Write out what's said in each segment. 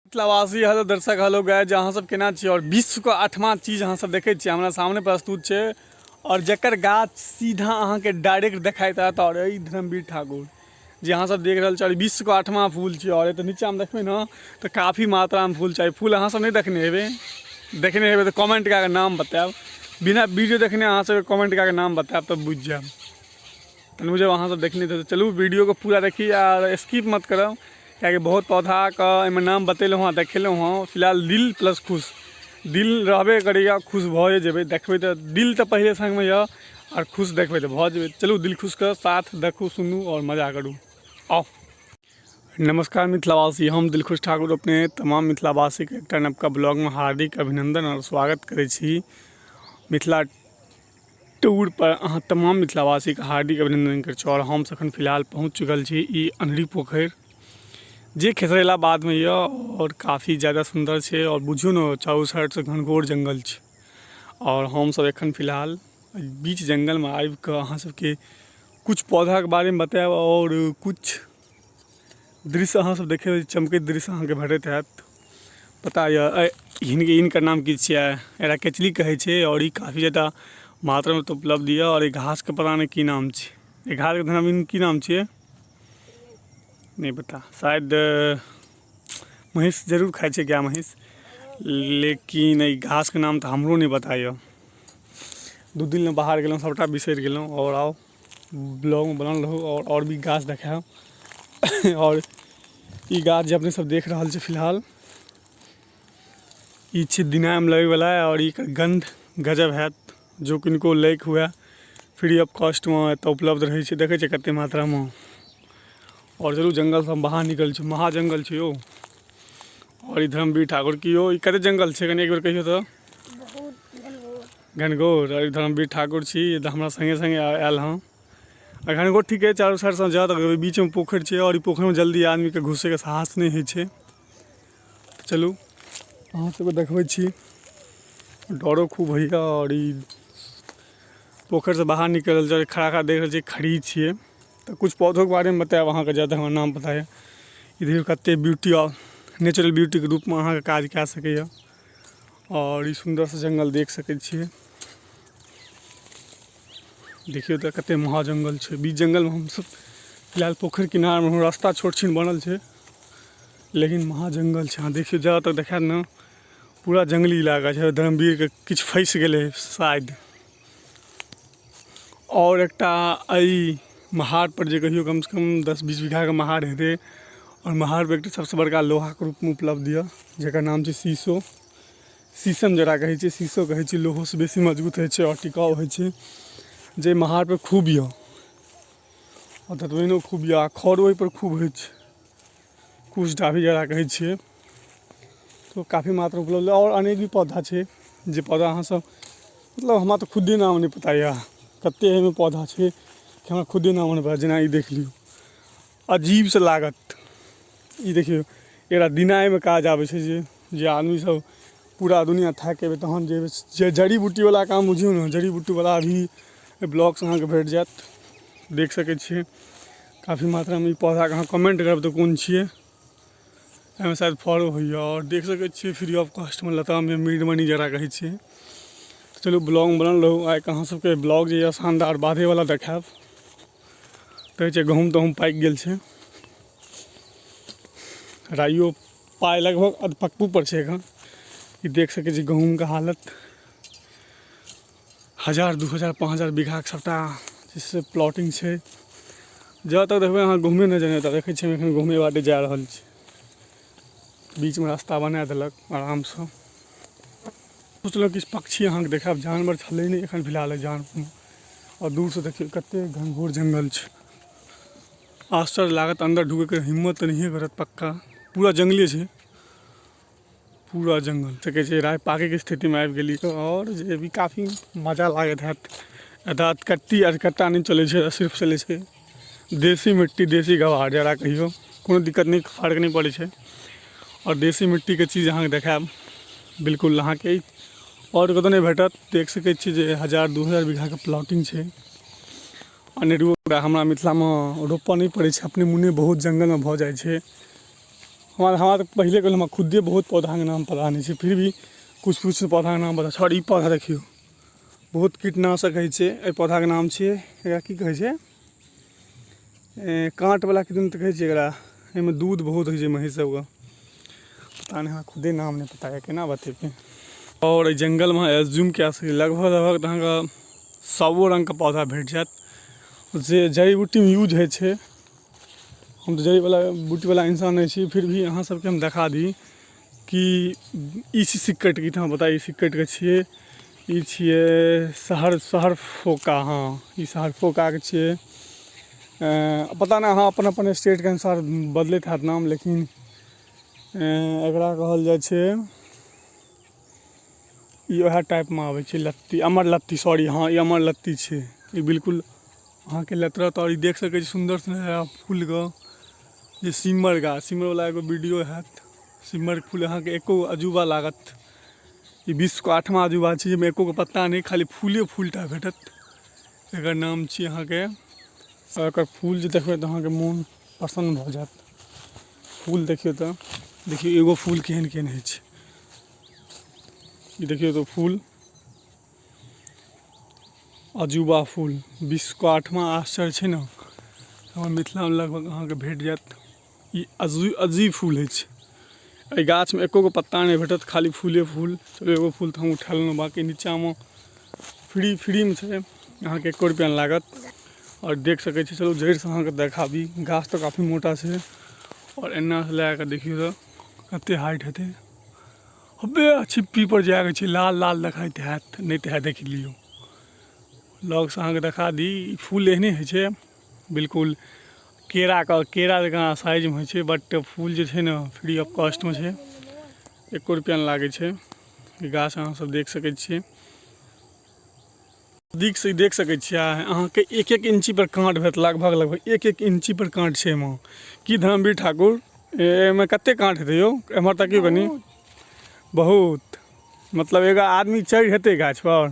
मिथिलावासी, हेलो दर्शक, hello guys, अहाँ सब केना छी? और विश्व के आठवां चीज अहाँ सब देखै छी, हमरा सामने प्रस्तुत छै और जकर गाछ सीधा अहाँके डायरेक्ट देखाइत हैत। और ई धर्मवीर ठाकुर जे अहाँ सब देख रहल छी और विश्व के आठवां फूल छै। और एतऽ नीचामे देखबै ने तऽ काफी मात्रामे फूल छै। फूल अहाँ सब नहि देखने हेबै, देखने हेबै तऽ कमेंट कए कऽ नाम बतायब। बिना वीडियो देखने अहाँ सबके कमेंट कए कऽ नाम बतायब तऽ बुझि जायब। तहन बुझब अहाँ सब देखने तऽ चलू वीडियोके पूरा देखी आर स्किप मत करब, किएकि बहुत पौधाके एहिमे नाम बतेलहुँ हँ, देखेलहुँ हँ। फिलहाल दिल प्लस खुश, दिल रहबे करैए, खुश भऽ जेबै देखबै तऽ। दिल तऽ पहिले सङ्गमे यऽ आर खुश देखबै तऽ भऽ जेबै। चलू दिल खुशके साथ देखू, सुनू आओर मजा करू। आउ। नमस्कार मिथिलावासी, हम दिलखुश ठाकुर अपने तमाम मिथिलावासीके एकटा नवका ब्लॉगमे हार्दिक अभिनन्दन आओर स्वागत करै छी। मिथिला टूर पर अहाँ तमाम मिथिलावासीके हार्दिक अभिनन्दन करै छी। आओर हम एखन फिलहाल पहुँच चुकल छी ई अन्हरी पोखरि जे खेसरैला बादमे यऽ आओर काफी ज्यादा सुन्दर छै। आओर बुझियौ ने, चारू साइडसँ घनघोर जङ्गल छै। आओर हमसब एखन फिलहाल बीच जङ्गलमे आबिकऽ अहाँ सबके किछु पौधाके बारेमे बतायब आओर किछु दृश्य अहाँ सब देखै, चमकैत दृश्य अहाँके भेटैत हैत। पता यऽ हिनकर नाम की छियै? एकरा केचली कहै छै। आओर ई काफी ज्यादा मात्रामे तऽ उपलब्ध यऽ। आओर ई घासके पता नहि की नाम छै। ई घासके नाम की नाम छियै, नहि पता। शायद महींस जरूर खाइ छै, गाय महींस, लेकिन एहि घासके नाम तऽ हमरो नहि पता यऽ। 2 दिन लए बाहर गेलहुँ, सभटा बिसरि गेलहुँ। आओर आउ, ब्लॉगमे बनल रहू आओर भी गाछ देखायब। आओर ई गाछ जे अपने सब देख रहल छी फिलहाल, ई छी दिनामे लगैवला। आओर ई गन्ध गजब हैत। जो किनको लैके हुए, फ्री ऑफ कॉस्टमे एतऽ उपलब्ध रहै छै। देखै छियै कते मात्रामे। आओर चलू, जङ्गलसँ हम बाहर निकल छी। महा जङ्गल छै यौ। आओर ई धर्मवीर ठाकुर की यौ, ई कते जङ्गल छै, कनि एक बेर कहियौ तऽ। घनघोर। आओर ई धर्मवीर ठाकुर छी, हमरा सङ्गे सङ्गे आयल हँ। आ घनघोर ठीके चारू साइडसँ जाउ तऽ बीचमे पोखरि छै। आओर ई पोखरिमे जल्दी आदमीके घुसैके साहस नहि होइ छै। चलू, अहाँ सबके देखबै छी। डरो खूब होइए। आओर ई पोखरिसँ बाहर निकलल छै, खड़ा खड़ा देख रहल छी, खड़ी छियै तऽ किछु पौधोके बारेमे बतायब अहाँके, जादा हमरा नाम पता यऽ। ई देखियौ, कते ब्यूटी आओर नेचुरल ब्यूटीके रूपमे अहाँके काज कए सकैए। आओर ई सुन्दरसँ जङ्गल देख सकै छियै। देखियौ तऽ कते महा जङ्गल छै। बीच जङ्गलमे हमसब फिलहाल पोखरि किनारमे, रास्ता छोट छिन बनल छै, लेकिन महा जङ्गल छै। अहाँ देखियौ, जहाँ तक देखायत ने, पूरा जङ्गली इलाका छै। धर्मवीरके किछु फँसि गेलै शायद। आओर एकटा एहि महारपर जे कहियौ, कमसँ कम 10-20 बीघाके महार हेतै। आओर महारपर एकटा सबसँ बड़का लोहाके रूपमे उपलब्ध यऽ, जकर नाम छै शीशो, शीशम जकरा कहै छै, शीशो कहै छै। लोहोसँ बेसी मजबूत होइ छै आओर टिकाउ होइ छै, जे महारपर खूब यऽ। आओर दतमैनो खूब यऽ आ खरो ओहिपर खूब होइ छै, कुश डाभी जकरा कहै छियै। तऽ काफी मात्रामे उपलब्ध। आओर अनेक भी पौधा छै, जे पौधा अहाँ सब, मतलब हमरा तऽ खुदे नाम नहि पता यऽ। कते एहिमे पौधा छै कि हमरा खुदे नाम नहि पता। जेना ई देख लियौ, अजीब से लागत। ई देखियौ, एकरा दिनाइमे काज आबै छै। जे जे आदमी सब पूरा दुनिया थाकि जेबै तहन जे जे जड़ी बूटीवला काम बुझियौ ने, जड़ी बूटीवला भी ब्लॉग्स अहाँके भेट जायत। देख सकै छियै, काफी मात्रामे ई पौधाके। अहाँ कमेंट करब तऽ कोन छियै। एहिमे शायद फरो होइए। आओर देख सकै छियै, फ्री ऑफ कॉस्टमे लताम या मृगमणि जकरा कहै छियै। चलू, ब्लॉगमे बनल रहू। आइ अहाँ सबके ब्लॉग जे यऽ, शानदार बाधेवला देखायब। कहै छै गहूँम तहूम पाकि गेल छै, राइयो पाइ लगभग अधपक्कू पर छै एखन। ई देख सकै छी गहूँमके हालत। 1000, 2000, 5000 बीघाके सबटा जे छै प्लॉटिंग छै। जहाँ तक देखबै अहाँ, गहूँमे नजर नहि। देखै छियै, हम एखन गहूँमे बाटे जा रहल छी। बीचमे रास्ता बना देलक आरामसँ। सोचलहुँ किछु पक्षी अहाँके देखायब। जानवर छलै नहि एखन फिलहाल जानवर। आओर दूरसँ देखियौ, कते घनघोर जङ्गल छै। आश्चर्य लागत, अन्दर ढुकैके हिम्मत तऽ नहिए करत पक्का। पूरा जङ्गले छै, पूरा जङ्गल सकै छै। राय पाकैके स्थितिमे आबि गेली। आओर जे भी काफी मजा लागैत हैत। एतऽ अधकट्टी अधकट्टा नहि चलै छै, सिर्फ चलै छै देसी मिट्टी, देसी गवार जकरा कहियौ। कोनो दिक्कत नहि, फर्क नहि पड़ै छै। आओर देसी मिट्टीके चीज अहाँके देखायब, बिल्कुल अहाँके आओर कतहु नहि भेटत। देख सकै छी जे 1000, 2000 बीघाके प्लॉटिंग छै। अनेरो हमरा मिथिलामे रोपऽ नहि पड़ै छै, अपने मोने बहुत जङ्गलमे भऽ जाइ छै। हमरा हमरा तऽ पहिले कहलहुँ, हमरा खुदे बहुत पौधाके नाम पता नहि छै, फिर भी किछु किछु पौधाके नाम पता छै। आओर ई पौधा देखियौ, बहुत कीटनाशक होइ छै। एहि पौधाके नाम छियै, एकरा की कहै छै, काँटवला किदन तऽ कहै छै एकरा। एहिमे दूध बहुत होइ छै महींस सबके। पता नहि, हमरा खुदे नाम नहि पता यऽ, केना बतेबै। आओर एहि जङ्गलमे एज्यूम कए सकै लगभग लगभग तऽ अहाँके सओ रङ्गके पौधा भेट जायत जे जड़ी बूटीमे यूज होइ छै। हम तऽ जड़ीवला बूटीवला इंसान नहि छी, फिर भी अहाँ सबके हम देखा दी कि ई छी सिक्कटके। ई तऽ हमरा पता, ई सिक्कटके छियै। ई छियै शहर शहर फोका। हँ, ई शहर फोकाके छियै। पता नहि, अहाँ अपन अपन स्टेटके अनुसार बदलैत हैत नाम, लेकिन एकरा कहल जाइ छै, ई वएह टाइपमे आबै छै लत्ती, अमर लत्ती, सॉरी। हँ, ई अमर लत्ती छै। ई बिल्कुल अहाँके लतरत। आओर ई देख सकै छी सुन्दर सुन्दर फूलके जे सिमर गाछ, सिमरवला एगो वीडियो हैत। सिमरके फूल अहाँके एको गो अजूबा लागत। ई विश्वके आठमा अजूबा छै जाहिमे एको गो पत्ता नहि, खाली फूले फूलटा भेटत। एकर नाम छी अहाँके। आओर एकर फूल जे देखबै तऽ अहाँके मोन प्रसन्न भऽ जायत। फूल देखियौ तऽ देखियौ, एगो फूल केहन केहन होइ छै। ई देखियौ तऽ फूल अजूबा फूल, विश्वके आठमा आश्चर्य छै ने। हमर मिथिलामे लगभग अहाँके भेट जायत। ई अजीब फूल होइ छै। एहि गाछमे एको गो पत्ता नहि भेटत, खाली फूले फूल। चलू, एगो फूल तऽ हम उठा लेलहुँ, बाँकी नीचाँमे फ्रीमे छै, अहाँके एको रुपैआ नहि लागत। आओर देख सकै छी, चलू जड़िसँ अहाँके देखाबी। गाछ तऽ काफी मोटा छै। आओर एन्नासँ लए कऽ देखियौ तऽ कते हाइट हेतै। हबे छिप्पीपर जाके छै, लाल लाल देखाइत हैत, नहि तऽ देख लियौ लगसँ, अहाँके देखा दी। ई फूल एहने होइ छै, बिल्कुल केराके केरा जकाँ साइजमे होइ छै, बट फूल जे छै ने फ्री ऑफ कॉस्टमे छै, एको रुपैआ नहि लागै छै। ई गाछ अहाँ सब देख सकै छियै, नजदीकसँ ई देख सकै छियै। अहाँके एक एक इंची पर काँट भेटत, लगभग लगभग एक एक इंची पर काँट छै एहिमे। की धर्मवीर ठाकुर, एहिमे कते काँट हेतै यौ? एम्हर तकियौ कनि। बहुत, मतलब एगो आदमी चढ़ि हेतै गाछ पर?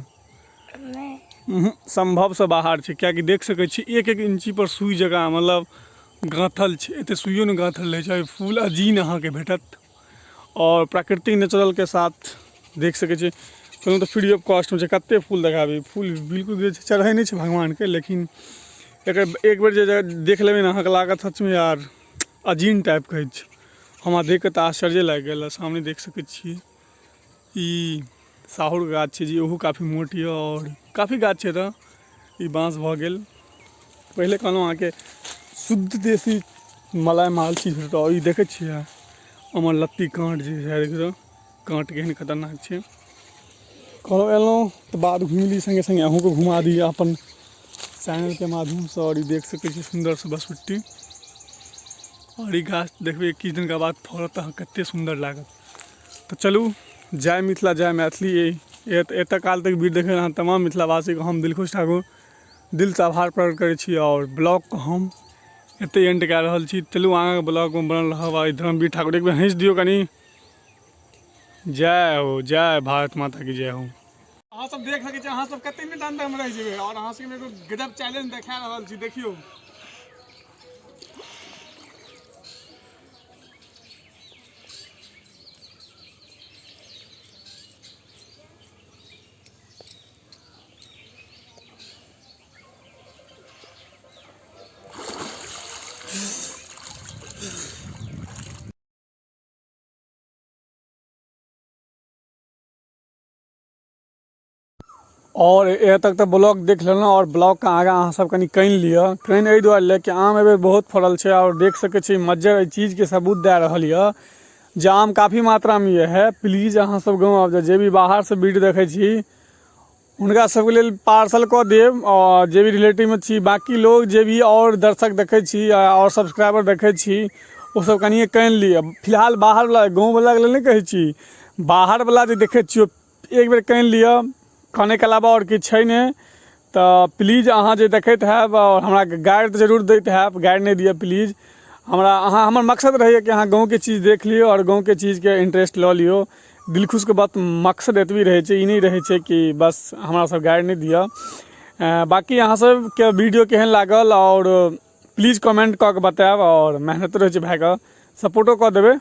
नहि, सम्भवसँ बाहर छै, किएकि देख सकै छी एक एक इंची पर सुइ जकाँ मतलब गाँथल छै। एते सुइयो नहि गाँथल रहै छै। फूल अजीन अहाँके भेटत आओर प्राकृतिक नेचुरलके साथ देख सकै छी। कहलहुँ तऽ फ्री ऑफ कॉस्टमे छै। कतेक फूल देखाबी, फूल बिल्कुल जे छै चढ़ै नहि छै भगवानके, लेकिन एकर एक बेर जे देख लेबै ने, अहाँके लागत सचमे यार अजीन टाइपके अछि। हमरा देख कऽ तऽ आश्चर्ये लागि गेल। सामने देख सकै छियै, ई साहुरके गाछ छै जे ओहो काफी मोट यऽ। आओर काफी गाछ छै। तऽ ई बाँस भऽ गेल। पहिले कहलहुँ अहाँके शुद्ध देशी मलाइ माल चीज भेटत। आओर ई देखै छियै अमर लत्ती काँट जे छै, देखियौ काँट केहन खतरनाक छै। कहलहुँ एलहुँ तऽ बाध घुमि ली, सङ्गे सङ्गे अहूँके घुमा दी अपन चैनलके माध्यमसँ। आओर ई देख सकै छी सुन्दरसँ बसबिट्टी। आओर ई गाछ देखबै, किछु दिनका बाद फड़त तऽ अहाँ कतेक सुन्दर लागत। तऽ चलू, जय मिथिला, जय मैथिली। एतऽ काल तक वीडियो देखै अहाँ तमाम मिथिलावासीके हम दिलखुश ठाकुर दिलसँ आभार प्रकट करै छी। आओर ब्लॉगके हम एतै एंड कए रहल छी। चलू, अहाँके ब्लॉगमे बनल रहब। आ धर्मवीर ठाकुर एक बेर हँसि दियौ कनि। जय हो, जय भारत माता की जय हो। अहाँ सब देख सकै छी, अहाँ सब कते मिनट अंदर मे रहि जेबै। आओर अहाँ सबके एगो गजब चैलेंज देखा रहल छी, देखियौ। आओर एतऽ तक तऽ ब्लॉग देख लेलहुँ। आओर ब्लॉगके आगाँ अहाँ सब कनि कनि लिअ। कनि एहि दुआरे लए कि आम एहिबेर बहुत फड़ल छै। आओर देख सकै छी मज्जर एहि चीजके सबूत दए रहल यऽ जे आम काफी मात्रामे यऽ है। प्लीज अहाँ सब गाँव आबि जाउ। जे भी बाहरसँ वीडियो देखै छी, हुनका सबके लेल पार्सल कऽ देब, आओर जे भी रिलेटिवमे छी। बाँकी लोग जे भी आओर दर्शक देखै छी आओर सब्सक्राइबर देखै छी, ओसब कनिए कनि लिअ। फिलहाल बाहरवला, गाँववलाके लेल नहि कहै छी, बाहरवला जे देखै छियै, एक बेर कनि लिअ। कनैके अलावा आओर किछु छै नहि। तऽ प्लीज अहाँ जे देखैत हैब आओर हमरा गारि तऽ जरूर दैत हैब, गारि नहि दिअ प्लीज हमरा। अहाँ हमर मकसद रहैए कि अहाँ गाँवके चीज देख लियौ आओर गाँवके चीजके इंटरेस्ट लऽ लियौ। दिलखुशके बात मकसद एतबी रहै छै, ई नहि रहै छै कि बस हमरा सब गारि नहि दिअ। बाँकी अहाँ सबके वीडियो केहन लागल आओर प्लीज कमेंट कऽ के बतायब। आओर मेहनत रहै छै भाइके, सपोर्टो कऽ देबै।